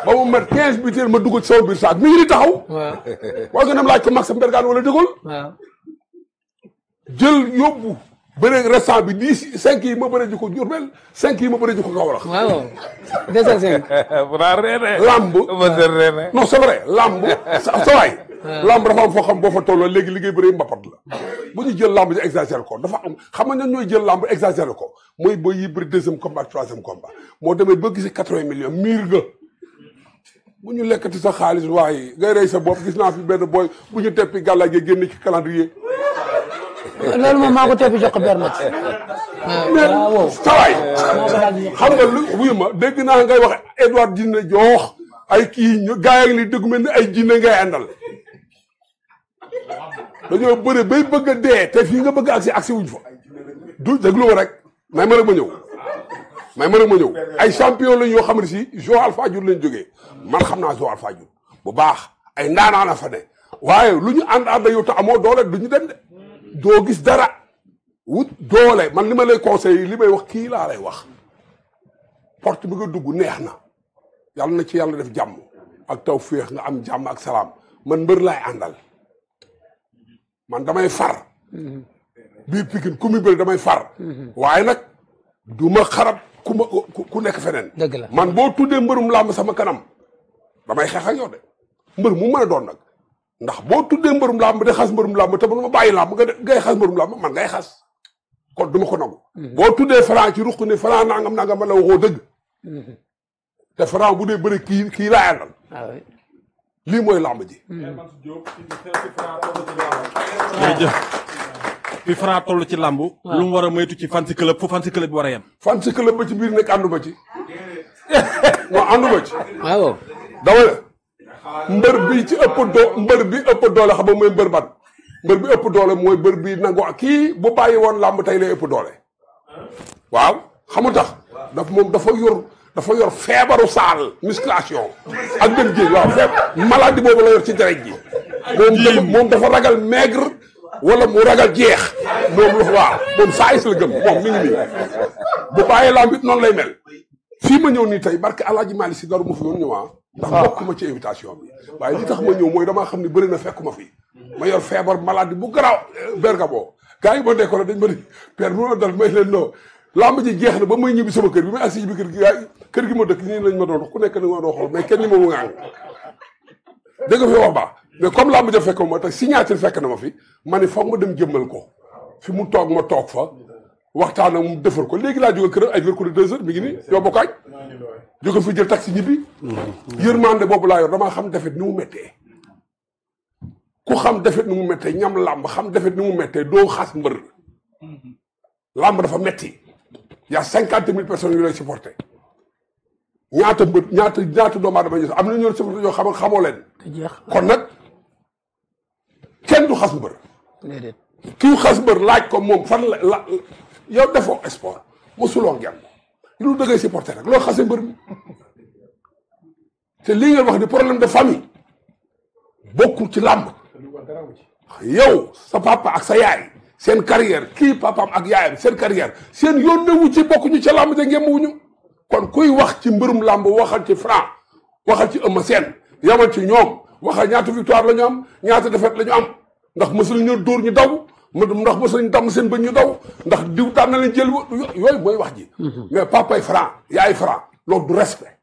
ba mu mat 15 butéel ma dugg ci sama biir saak mi ngi di taxaw. waaw war nga dem laaj ko Max Mbergane wala dëggul. waaw jël yóbbu. bëre restant bi 5 yi ma bëre ji ko Diourbel 5 yi ma bëre ji ko Kaolack. waaw 205. lamb non c'est vrai lamb sa waay. lamb dafa am foo xam boo fa tolloo léegi liggéey bëre mbapat la. bu ñu jël lamb ji exagéré ko dafa am xam nga ñooy jël lamb exagéré ko mooy booy yi bëri 2e combat 3e combat moo demee ba gisi 80 millions miir nga. bu ñu lekkati sa xaalis waaye ngay rey sa bopp gis naa fi benn booy bu ñu teppi gàllaaj gi génn ci calendrier. loolu moom maa ko teppi jox ko bermat. waaw sawaay xam nga lu wuyu ma dégg naa ngay wax Edouard Dine joox ay kii ñu gaa yi ngi dégg mel ni ay jinne ngay àndal. dañoo bëre bay bëgg a dee te fii nga bëgg agsi wuñ fa. du déglu ma rek may ma rek ma ñëw. ay champion lañ yoo xam ne si Joal Fadiouth lañ jógee man xam naa Joal Fadiouth bu baax ay ndaanaan fa ne waaye lu ñu ànd yow te amoo doole du ñu dem de. doo gis dara wut doole man li ma lay conseillé li may wax kii laa lay wax porte bi nga dugg neex na yàlla na ci yàlla def jàmm ak taw féex nga am jàmm ak salaam man mbër laay àndal man damay far biir Pikine ku muy bëri damay far waaye nag du ma xarab ku nekk feneen dëgg la man boo tuddee mbërum làmb sama kanam damay xeex ak yow de mbër mu mën a doon nag ndax boo tuddee mbërum làmb de xas mbërum làmb te bu ma bàyyi làmb ngay xas mbërum làmb man ngay xas kon du ma ko nangu. boo tuddee Franc ci ruq ne Franc nangam ma la waxoo dëgg. te Franc bu dee bëri kii laa àndal. lii mooy làmb ji. jërëjëf fi Franc toll ci làmb. lu mu war a moytu ci fan si club fu fan si club bi war a yem. fan si club ba ci biir nekk ànduma ci. non ànduma ci. waaw. dama ne. mbër bi ci mbër bi ëpp doole xam nga mooy mbër ban mbër bi ëpp doole mooy mbër bi nangu kii bu bàyyi woon làmb tey lay ëpp doole waaw xamu tax dafa yor feebaru saal musculation ak dem géej waaw maladie boobu la yor ci deret ji moom dafa ragal maigre wala mu ragal jeex moom saayis la gëm moom mi ngi nii bu bàyyi làmb it noonu lay mel fii ma ñëw nii tey barke Alaaji Maalik Si daru ma fi doon ñëwaa ndax bokkuma ci invitation bi waaye li tax ma ñëw mooy damaa xam ne bëri na fekkuma fi ma yor feebar maladie bu garaaw bergamo gars yi ma nekkoon dañ ma ni père bu ma dal may leen non lamb ji jeex na ba may ñibbi sama kër bi may agsi bi kër gi ma dëkk nii lañ ma doon wax ku nekk ni ma doon xool mais kenn ni ma mu ngaan dégg nga fi wax baax mais comme lamb ja fekk ma te signature fekk na ma fi ma ni foog ma dem jëmmal ko fi mu toog ma toog fa waxtaan ak mu defar ko léegi laa jóge kër ay mercredi 2 heures mi ngi nii yow bokkaaj jóge fi jël taxi ñibbi yërmande boobu laa yor damaa xam defet ni mu méttee ku xam defet ni mu méttee ñam làmb xam defet ni mu méttee doo xas mbër làmb dafa metti y'a 50 000 personnes yu lay supporté ñaata mbër ñaata doomu aadama ñu am na ñoo supporté yoo xam xamoo leen kon nag kenn du xas mbër kiw xas mbër laaj ko moom fan la yow defoo sport mosuloo ngem lu dëggay supporté rek loo xase mbër mi te lii ngeen wax ni problème de famille bokkul ci làmb yow sa papa ak sa yaay seen carrière kii papaam ak yaayam seen carrière seen yoon ne wu ci bokkuñu ca làmb ja ngem wuñu kon kuy wax ci mbërum làmb waxal ci Franc waxal ci Eumeu Sène yamal ci ñoom waxal ñaata victoire la ñu am ñaata défaite la ñu am ndax mësul ñu dóor ñu daw ndax mësul ñu damm seen bëñ ñu daw ndax diw daan na leen jël yooyu mooy wax ji mais papay Franc yaay Franc loolu du respect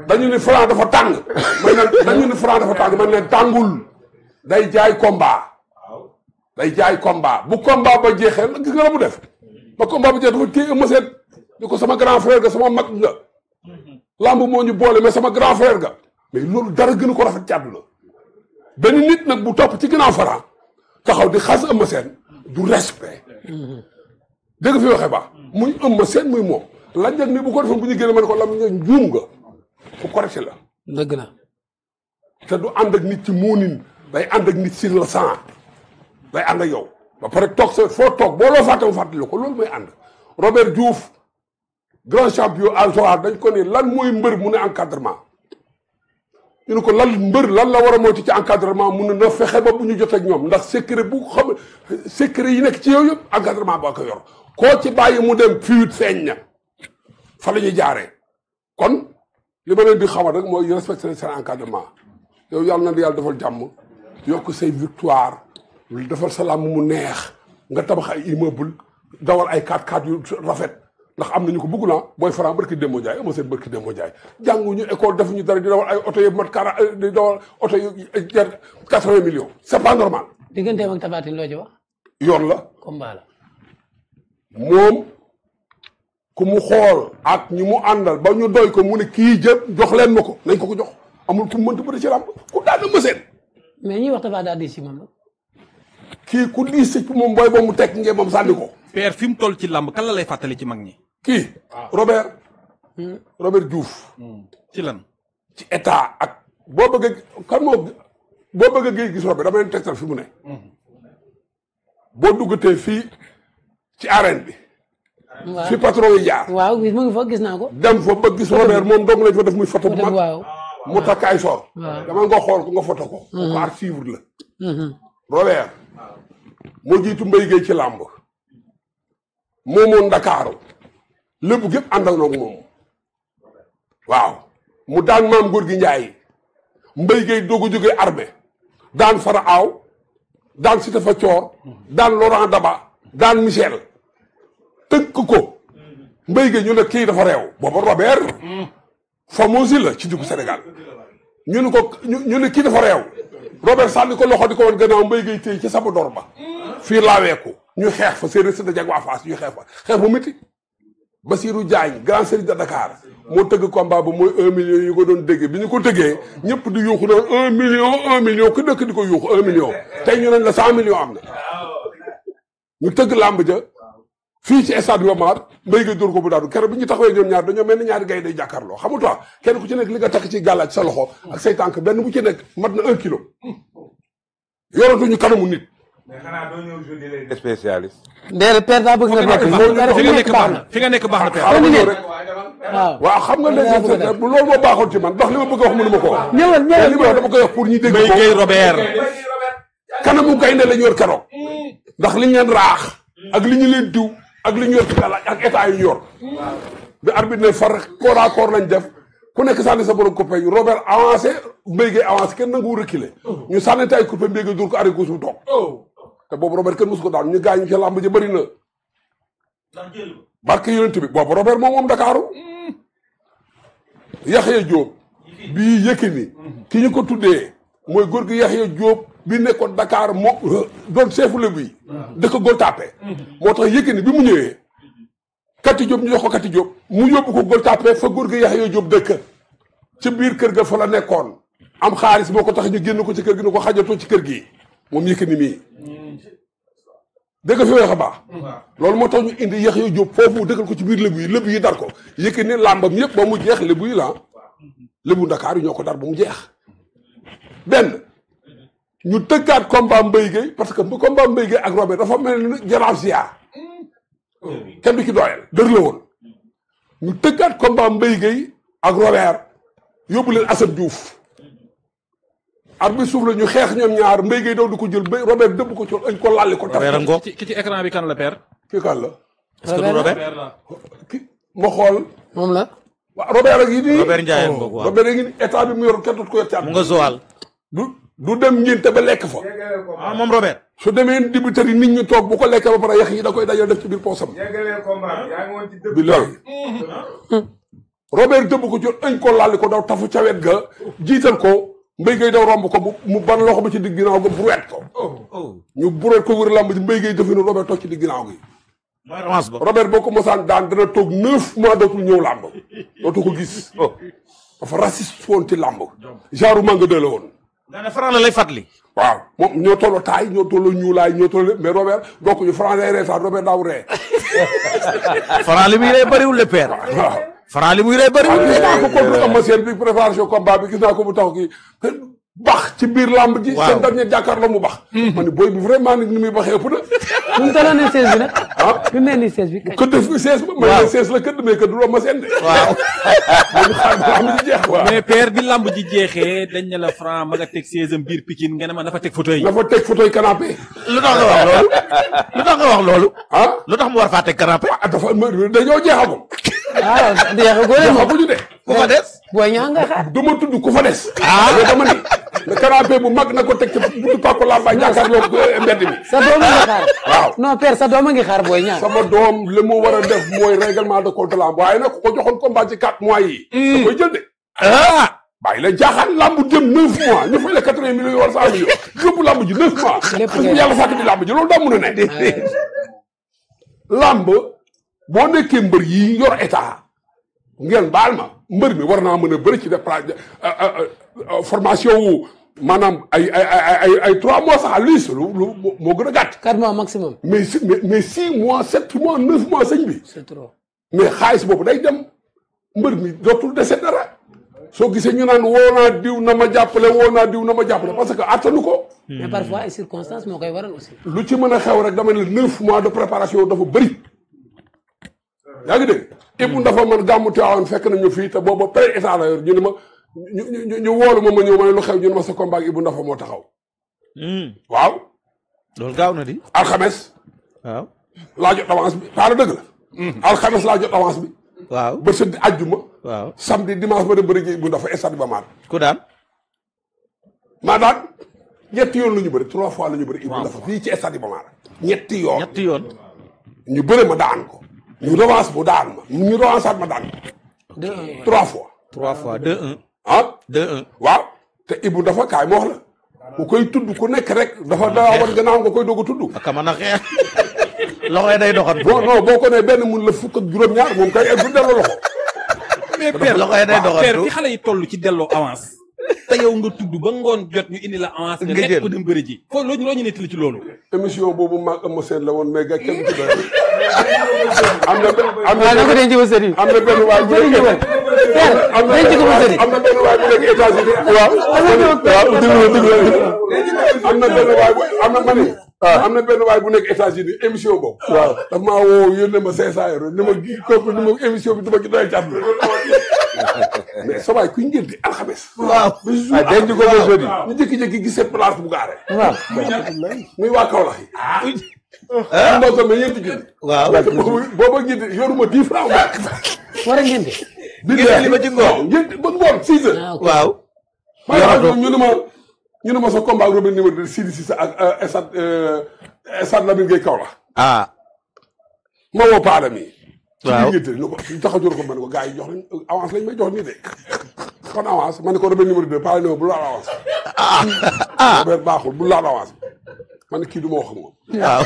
dañu ni Franc dafa tàng dañu ni Franc dafa tàng man leen tàngul day jaay combat bu combat ba jeexee gis nga la mu def ba combat ba jeex dafa téye Eumeu Sène ni ko sama grand frère ga sama mag nga lamb moo ñu boole mais sama grand frère ga mais loolu dara gën a ko rafet ci àdduna benn nit nag bu topp ci ginnaaw Franc taxaw di xas Eumeu Sène du respect dégg fi waxee ba muy Eumeu Sène muy moom laaj nag ni bu ko defoon bu ñu génne ma ne ko lam nga njuum nga fu correct la dëgg la te du ànd ak nit ci muunin day ànd ak nit sur le sang day ànd ak yow ba pare toog sa foo toog boo loo fàtte mu fàttali ko loolu mooy ànd Robert Diouf grand champion alsoir dañ ko ne lan mooy mbër mu ne encadrement ñu ne ko lan la war a moytu ci encadrement mu ne na fexe ba bu ñu jot ak ñoom ndax secret bu xam secret yi nekk ci yow yëpp encadrement boo ko yor koo ci bàyyi mu dem fuite feeñ na fa la ñuy jaaree kon li ma leen di xamal rek mooy respecter seen encadrement yow yàlla na yàlla defal jàmm yokk say victoire defal sa làmb mu neex nga tabax ay immeuble dawal ay 4x4 yu rafet ndax am nañu ko bëgg naa booy Franc barki Demba Ndiaye ama seen barki Demba Ndiaye jànguñu école defuñu dara di dawal ay oto yu mat di dawal oto yu jar 80 millions c'est pas normal. digganteem ak Tapha Tine loo ci wax. yoon la. combat la. moom ku mu xool ak ñu mu àndal ba ñu doy ko mu ne kii jël jox leen ma ko nañ ko jox amul ku mu mënta bëri ci làmb ku daan na mëseen. mais ñuy wax Tapha daa di si moom. kii ku diis ci moom booy ba mu teg ngeen moom sànni ko. père fi mu toll ci làmb kan la lay fàttali ci mag ñi. kii Robert. Robert Diouf. ci lan. ci état ak boo bëggee kan moo boo bëggee gis Robert dama leen tegtal fi mu ne. boo duggatee fii ci arène bi. waaw fi patron yi jaar. waaw mu ngi fa gis naa ko. dem fa ba gis Robert moom dong lañ fa def muy photo bu mag. waaw mu takk ay sor. waaw dama nga xool ko nga photo ko. ko archive la. Robert moo jiitu Mbaye Gueye ci làmb. moomoon Ndakaaru lépp gépp ànd ak noonu moom waaw mu daan maam góor gi Njaay Mbaye Gueye doog a jógee armée daan Fara Aw daan Sitafa Coor daan Laurent Daba daan Michel tënk ko Mbaye Gueye ñu ne kii dafa réew booba Robert famosi la ci dugg Sénégal ñu ne ko ñu ne kii dafa réew Robert sànni ko loxo di ko woon gannaaw Mbaye Gueye téye ci sama door ba fii laaweeku ñu xeex fa séeréer si dajeg waa Fass ñu xeex fa xeex bu métti Basirou Diagne grand serigne de Dakar moo tëgg combat ba mooy 1 million yu ko doon déggee bi ñu ko tëggee ñëpp di yuuxu noonu 1 million ku dëkk di ko yuuxu 1 million tey ñu nañ la 100 millions am na ñu tëgg làmb ja fii ci stade Iba Mar Mbaye Gueye dóor ko bu daanu keroog bi ñu taxawee ñoom ñaar dañoo mel ni ñaari gay day jàkkaarloo xamul toi kenn ku ci nekk li nga takk ci gàllaaj sa loxo ak say tànk benn bu ci nekk mat na 1 kilo yoratuñu kanamu nit. mais xanaa doo ñëw jouer les spécialistes. déedéet père daa bëgg nga nekk. fi nga nekk baax na fi nga nekk baax na père. waaw xam nga léegi bu loolu moo baaxoon ci man ndax li ma bëgg a wax mënu ma ko wax. ñëwal ñëwal li ma wax dama koy wax pour ñi dégg ko. Mbaye Gueye Robert. kanamu gaynde la ñu yor keroog. ndax li ñu leen raax. ak li ñu leen diw ak li ñu yor ci gàllaaj ak état yu ñu yor. bi arbitre ne far corps à corps lañ def ku nekk sànni sa borom coupé Robert avancé Mbaye Gueye avancé kenn nangu reculer. ñu sànnante ay coupé Mbaye Gueye dur ko arrêté ko su toog. te boobu Robert kenn mosu ko daan ñu gaañu ci làmb ji bëri na. barke yonent bi boobu Robert moom Dakaaru. Yaxya Diop bii Yékini ki ñu ko tuddee mooy góor gi Yaxya Diop bi nekkoon Dakar moo doon seefu Lebu yi. dëkk Gueule Tapée. moo tax Yékini bi mu ñëwee. Kati Diop ñu jox ko Kati Diop mu yóbbu ko Gueule Tapée fa góor gi Yaxya Diop dëkk. ci biir kër ga fa la nekkoon. am xaalis moo ko tax ñu génn ko ci kër gi ne ko xajatoo ci kër gi moom Yékini mii. dëgg fi weex a baax. loolu moo tax ñu indi Yaxya Diop foofu mu dëkkal ko ci biir lébu yi dar ko Yékini làmbam yëpp ba mu jeex lébu yi la lébu Dakar yi ñoo ko dar ba mu jeex. benn ñu tëggaat combat Mbaye Gueye parce que combat Mbaye Gueye ak Robert dafa mel ni Jaraaf Sia kenn du ci doyal dër la woon ñu tëggaat combat Mbaye Gueye ak Robert yóbbu leen Assane Diouf. arbitre suuf la ñu xeex ñoom ñaar Mbaye Gueye daw di ko jël ba Robert dëbb ko ci añ ko lalli ko. ki ci écran bi kan la père. kii kan la. est-ce que du Robert. ki ma xool. moom la. waaw Robert ak yi nii. Robert Ndiaye boobu waaw. Robert yi nii état bi mu yor kenn dootu ko yor ci at. mu nga Joal. du dem ngénte ba lekk fa. ah moom Robert. su demee dibiteri yi nit ñi toog bu ko lekkee ba pare yax yi da koy dajal def ci biir poosam. bi loolu. Robert dëbb ko ci añ ko lalli ko daw tafu ca wet ga jiital ko. Mbaye Gueye daw romb ko mu ban loxo ba ci digg ginnaaw ga bureet ko. ñu bureet ko wër lamb ji Mbaye Gueye defe na Robert toog ci digg ginnaaw gi. mooy revanche ba. Robert boo ko mosaan daan dana toog 9 mois dootul ñëw làmb dootu ko gis. dafa raciste woon ci làmb. genre manga de la woon. daanaka Franc la lay fàttali. waaw moom ñoo tolloo taay ñoo tolloo ñuulaay ñoo tolloo mais Robert bokkuñu Franc lay ree sax Robert daaw ree. Franc li muy ree bëriwul le père. waaw. Franc li muy ree bëriwul. gis naa ko contre Eumeu bi préparation combat bi gis naa ko bu tax kii bax ci biir lamb ji. waaw seen dernier jàkkaarloo mu bax. ma ne booy bi vraiment ni muy baxee ëpp na. bu mu tolloon ne 16 bi nag. ah bi mu nee nii 16 bi. këdd fi 16 ba. waaw 16 la këdd mais këdd du Eumeu Sène de. waaw. loolu xaar lamb ji jeex waaw. mais père bi lamb ji jeexee dañ ne la Franc ma nga teg 16 biir Pikine nga ne ma dafa teg photo yi. dafa teg photo yi canapé. lu tax nga wax loolu. lu tax nga wax loolu. ah lu tax mu war faa teg canapé. ah dafa dañoo jeexagum. waaw jeexagul de moom jeexaguñu de. ku fa des. Boy Niang nga xaar. du ma tudd ku fa des. mais dama ni le canapé bu mag na ko teg ci buntu Papa Lambaye jàkkaarloo mbedd mi. sa doom a ngi xaar. waaw non père sa doom a ngi xaar Boy Niang. sama doom li mu war a def mooy règlement de compte lamb waaye nag ku ko joxoon combat ci 4 mois yi. da koy jël de. bàyyi la jaaxaan lamb jëm 9 mois ñu fay la 80 millions wala 100 millions yóbbu lamb ji 9 mois. lépp ngay yàlla sàkk di lamb ji loolu daa mën a ne. lamb boo nekkee mbër yi yor état ngeen baal ma mbër mi war naa mën a bëri ci def formation wu maanaam ay 3 mois sax à l'us lu moo gën a gàtt. 4 mois maximum. mais 6 mois 7 mois 9 mois sëñ bi. c'est trop. mais xaalis boobu day dem mbër mi dootul dese dara soo gisee ñu naan woo naa diw na ma jàppale woo naa diw na ma jàppale parce que attanu ko. mais parfois ay circonstances moo koy waral aussi. lu ci mën a xew rek dama ne 9 mois de préparation dafa bëri. yaa ngi dégg Ibou dafa man gàmmu Tiwaawan fekk nañu fii te booba pré état la yor ñu ne ma ñu woolu ma ñëw ma ne lu xew ñu ne ma sa combat ak Ibou Ndafa moo taxaw. waaw. loolu gaaw na di. alxames. waaw. laa jot avance bi paala dëgg la. alxames laa jot avance bi. waaw ba sëdd àjjuma. waaw samedi dimanche ma dem bëri ji Ibou Ndafa stade Iba Mar. ku daan. maa daan ñetti yoon la ñu bëri 3 fois la ñu bëri Ibou Ndafa fii ci stade Iba Mar. ñetti yoon. ñu bëre ma daan ko. ñu revanche bu daan ma ñu revanchaat ma daan ko. 3 fois. 3 fois 2-1. ah 2-1. waaw te Ibou Ndafa kaay ma wax la ku koy tudd ku nekk rek dafa daa war gannaaw nga koy doog a tudd. ak man a xeex. loxo yi day doxat. bon non boo ko nee benn mun la fukk ak juróom-ñaar moom kay du delloo loxo. mais père loxo yi day doxat. père fi xale yi toll ci delloo avance. te yow nga tudd ba ngoon jot ñu indi la avance. nga jël nekk ko dem bëri ji. foofu loo ñu nettali ci loolu. émission boobu maag am seen la woon mais gars kenn ci doy. am na waaw na ko denc ba sëriñ. am na benn waay bu nekk denc ko ba sëriñ. am na benn waay bu nekk États-Unis waaw am na benn waay bu am na ma ni am na benn waay bu nekk États-Unis émission boobu waaw daf maa woo yónnee ma 500 euros ni ma gi kooku ni ma émission bi du ma ci doy cat mais sa waay kuy ngénte alxames waaw. denc ko ba jeudi ñu jékki-jékki gis seen place bu gaare waaw. muy waa Kaolack yi am na ko mais yéen ci waaw. booba ngénte yoruma 10 francs war a ngeen de. ngeen li ma ci ngoon. ngénte ba ngoon 6 heures ah ok. waaw. yoratoo ñu ne ma sa combat Robin numéro 2 Sidi Cissé ak Stade Lamine Gueye Kaolack. ma woo Paala mi. waaw ci biir ko taxaw ko ma ne ko gars yi jox nañ avance lañ may jox nii de. kon avance ma ne ko Robin numéro 2 Paala ne ma bu laal avance. Robert baaxul bu laal avance. ma ne kii du ma wax ak moom. waaw.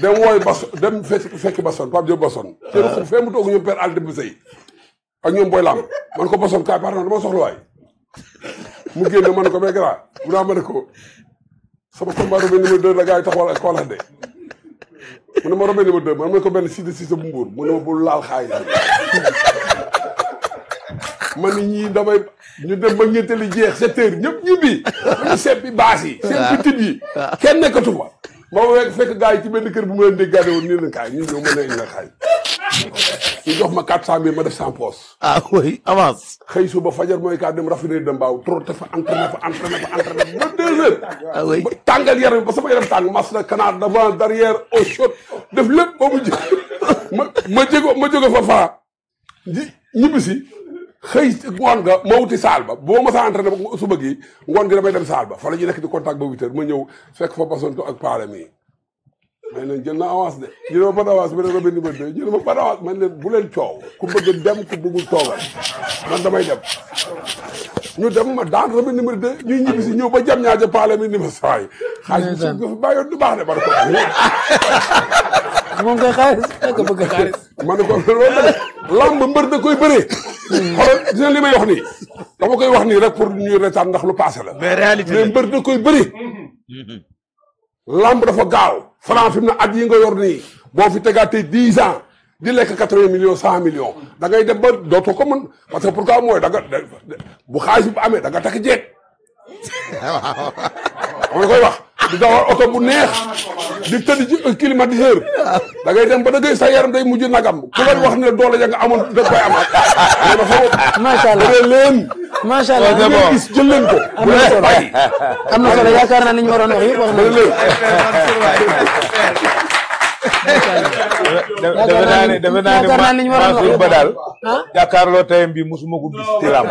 dem wooy Bas dem fekki Basson Pape Diop Basson. waaw fee mu toog ñoom Père Alde bu Seye. ak ñoom Boy Lamb man ko Basson kaay pardon dama soxla waay. mu génn ma ne ko mais grand bu daa ma ne ko sama combat Robin numéro 2 la gars yi taxawal ak Kaolack de mu ne ma Robin numéro 2 man ma ne ko benn Sidi Cissé bu Mbour mu ne ma bul laal xaay ma ni ñii damay ñu dem ba ngénte li jeex 7 heures ñëpp ñibbi ñu seppi baas yi seppi tib yi kenn nekkatu fa ma fekk gars yi ci benn kër bu ma leen déggaade woon nii leen kaay ñu ñëw mën na indi la xaay ñu jox ma 400 000 ma def 100 poches. oui avance. xëy suba fajar mooy kaa dem raffinerie de Mbao trop te fa entraîné ba 2 heures. oui ba tàngal yaram ba sama yaram tàng mas na canard devant derrière au chaud def lépp ba mu ji ma jóge fa faa ñibbi si xëy ngoon nga ma wuti saal ba boo ma sa entraîné ba suba gi ngoon gi damay dem saal ba fa la ñuy nekk di contact ba 8 heures ma ñëw fekk fa basonto ak paale mi may leen jël na avance de ñu ne ma ban avance bi ne Robin numéro 2 ñu ne ma ban avance man leen bu leen coow ku bëgg dem ku bëggul toogal man damay dem ñu dem ma daan Robin numéro 2 ñuy ñibbi si ñëw ba jam ñaaja paale mi ni ma sawaay xaalis bi su fi bàyyoon du baax de ma ne ko moom koy xaalis ak bëgg xaalis. ma ne ko loolu la lamb mbër da koy bëree xoolal gis nga li may wax nii dama koy wax nii rek pour ñuy retaan ndax lu passé la mais réalité mais mbër da koy bëri lamb dafa gaaw Franc fi mu ne at yi nga yor nii boo fi tegaatee 10 ans di lekk 80 millions 100 millions da ngay dem ba dootoo ko mën parce que pourquoi mooy da nga bu xaalis bi amee da nga takk jeeg xam nga koy wax di dawal oto bu neex di tëdd ci climatiseur da ngay dem ba da ngay sa yaram day mujj nagam ku la wax ne doole ja nga amoon da koy amaat macha allah bëree leen macha allah bu ngeen gis jël leen ko bu leen bàyyi am na solo yaakaar naa ni ñu waroon wax yëpp wax na bëree leen defe naa ne Mansour Ba daal ah jàkkaarloo tayam bi musuma ko gis ci làmb